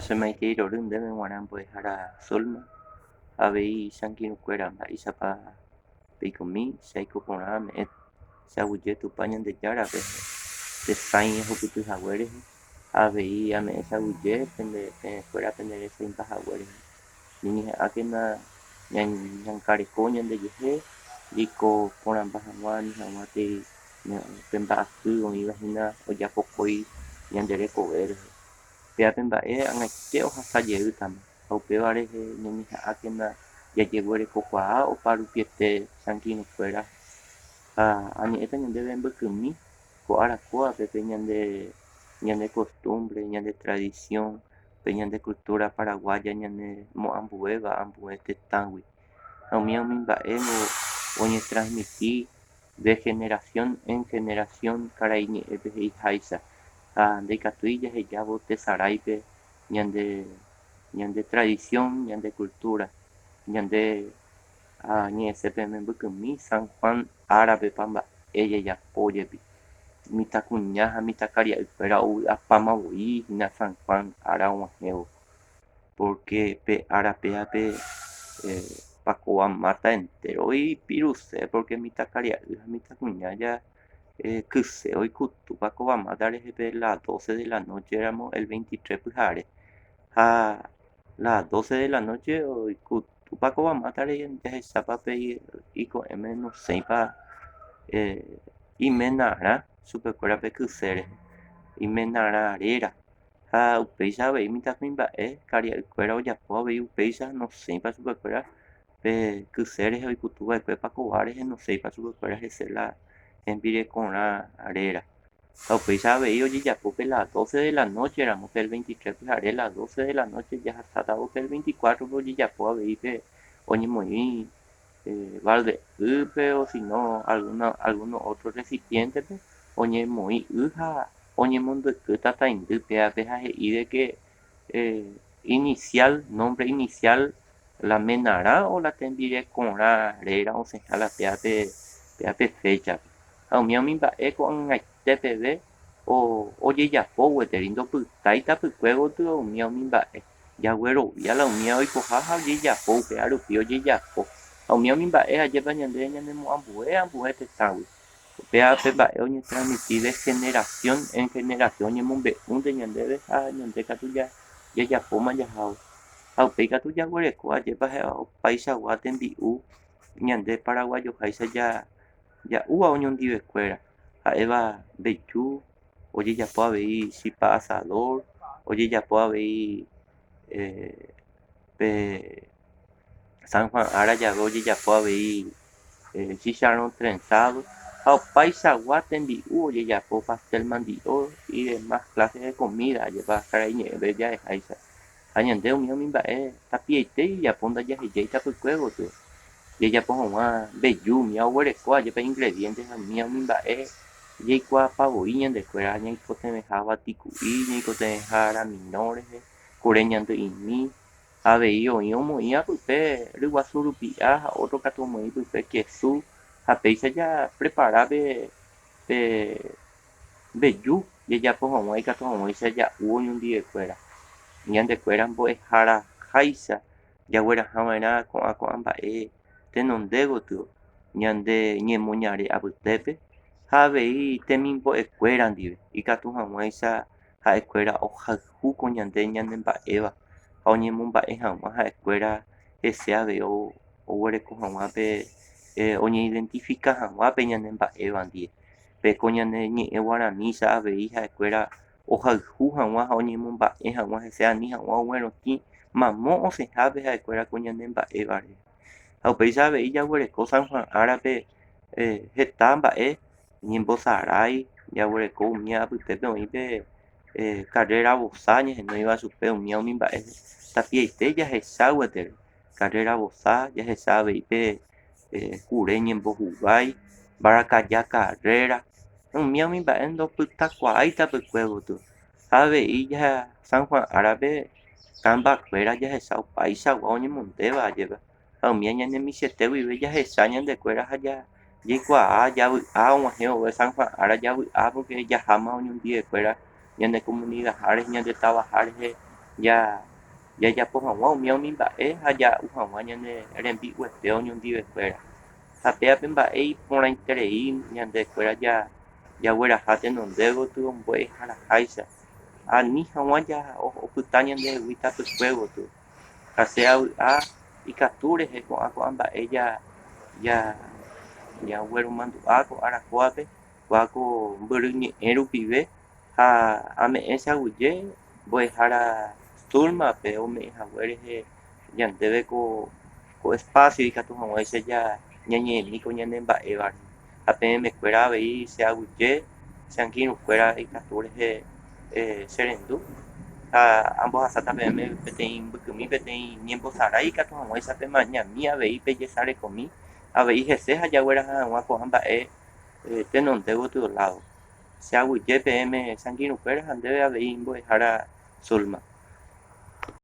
Che maitei rory ndéve g̃uarã mbo'ehára Solma, avei che angirũkuéra mba'éichapa peikomi che aiko porã ame'ẽ che aguyje Tupã Ñandejárape tesãi ahupyty hague rehe ha avei ame'ẽ che aguyje pende peẽkuéra pende resãimba hague rehe. Ñañeha'ãkena ñañangareko ñandejehe jaiko porãmba hag̃ua ani hag̃uátei pe mba'asy oĩva hína ojapokói ñande rekove rehe. Péva pe mba'e ag̃aite ohasa jeýtama ha upéva rehe ñañeha'ãkena jajeguerekokuaa opa rupiete che angirũkuéra ha añe'ẽta ñandéve mbykymi ko ára kóvape pe ñande ñane costumbre, ñande tradición, pe ñande cultura paraguaya ñanemoambuéva ambue tetãgui ha umíva umi mba'éngo oñetransmiti de generación en generación karai ñe'ẽpe he'iháicha ha ndaikatúi jahejávo tesaráipe ñande ñande tradición, ñande cultura, ñande añe'ẽse peẽme mbykymi San Juan árapepa mba'e jajapo jepi. Mitãkuña ha mitãkaria'ykuéra ovy'apáma voi hína San Juan ára og̃uahẽvo, pórke pe ára pévape pakova máta entéro ipiruse pórke mitãkaria'y ha mitãkuña ja kyse oikutu pakova máta rehe pe las doce de la noche ramo el veintitres pyhare ha las doce de la noche oikutu pakova máta rehe jahechápa pe iko'ẽme nosẽipa imenarã chupekuéra pe kyse rehe, imenarã réra ha upéicha avei mitãkuimba'e karia'ykuéra ojapo avei upéicha nosẽipa chupekuéra pe kyse rehe oikutu va'ekue pakova rehe nosẽipa chupekuéra hese la hembirekorã réra. Ha upéicha avei ojejapo pe las doce de la noche ramo pe el veintitrés pyhare las doce de la noche jahasátavo pe el veinticuatro-pe ojejapo avei pe oñemoĩ balde'ýpe o si no alguna alguno otro recipiente-pe oñemoĩ y ha oñemondyky tataindy pévape ha he'i de que inicial, nombre inicial la menarã o la tembirekorã réra osẽha la pévape pévape fecha-pe. Ha umi umi mba'e ko'ag̃aite peve ojejapo gueteri ndopytái tapykue gotyo umi umi mba'e. Jaguerovia la umíva oikoha ha ojejapo upéva rupi ojejapo. Ha umi umi mba'e ajépa ñande ñanemoambue ambue tetãgui. Upéva pe mba'e oñetransmiti de generación en generación oñemombe'únte ñandéve ha ñande katu jajapóma jahávo. Ha upéi katu jaguereko ajépa opaichagua tembi'u ñande paraguayoháicha ja'úva oñondivekuéra, ha'éva mbeju, ojejapo avei chipa asador, ojejapo avei pe San Juan ára jave ojejapo avei chicharrón trenzado ha opaichagua tembi'u ojejapo pastel mandi'o y demás clase de comida ajépa karai ñe'ẽme ja'eháicha. Ha ñande umi umi mba'e tapiaite jajapo ndajahejái tapykue gotyo. Jajapo hag̃ua mbeju umi oguereko ajépa ingrediente ha umi umi mba'e jaikuaapa voi ñandekuéra ñaikotevẽha vatiku'i, ñaikotevẽha aramirõ rehe, kure ñandy'imi, avei oĩ omoĩva pype ryguasu rupi'a ha ótro katu omoĩ pype kesu ha péicha japrepara pe pe mbeju jajapo hag̃ua ikatu hag̃uáicha ja'u oñondivekuéra. Ñandekuéra mbo'ehára háicha jagueraha va'erã ko'ã ko'ã mba'e tenonde gotyo ñande ñemoñare apytépe ha avei temimbo'ekuéra ndive ikatu hag̃uáicha ha'ekuéra ohayhu ko ñande ñanemba'éva ha oñemomba'e hag̃ua ha'ekuéra hese avei oguereko hag̃ua pe oñeidentifika hag̃ua pe ñanemba'éva ndive. Pe ko ñane ñe'ẽ guaranícha avei ha'ekuéra ohayhu hag̃ua ha oñemomba'e hag̃ua hese ani hag̃ua oguerotĩ mamo osẽhápe ha'ekuéra ko ñane mba'éva rehe. Ha upéicha avei jaguereko San Juan árape heta mba'e ñembosarái jaguereko umi apytépe oĩ pe karréra vosa ñahenóiva chupe umi umi mba'e tapiaite jahecha gueteri. Karréra vosa jahecha avei pe kure ñembohugái, mbarakaja karréra, umi umi mba'e ndopytakuaái tapykue gotyo. Ha avei San Juan árape kamba kuéra jahecha opaichagua oñemondéva ajépa. Ha umi ñanemichete guive jahecha ñandekuéra ha jaikuaa javy'a og̃uahẽ vove San Juan ára javy'a pórke jaháma oñondivekuéra ñane komunidaha rehe, ñande tavaha rehe. Ja jajapo hag̃ua umíva umi mba'e ha ja'u hag̃ua ñane rembi'uete oñondivekuéra. Ha péape mba'e iporãiterei ñandekuéra jagueraha tenonde gotyo mbo'eharaháicha, ani hag̃ua opyta ñandehegui tapykue gotyo. Ha che avy'a ikatu rehe ko'ã ko'ã mba'e jagueromandu'a ko ára kóvape, kóva ko mbyry ñe'ẽ rupive ha ame'ẽ che aguyje mbo'ehára Zulma-pe ome'ẽ hague rehe ñandéve ko espacio ikatu hag̃uáicha ñañe'ẽmi ko ñane mba'évare. Ha peẽmekuéra avei che aguyje che angirũkuéra ikatu rehe che rendu ha ambohasáta peẽme peteĩ mbykymi, peteĩ ñembosarái ikatu hag̃uáicha pemañami avei pejesarekomi avei hese ha jagueraha hag̃ua ko'ã mba'e tenonde gotyo ládo. Che aguyje peẽme che angirũkuéra ha ndéve avei mbo'ehára Zulma.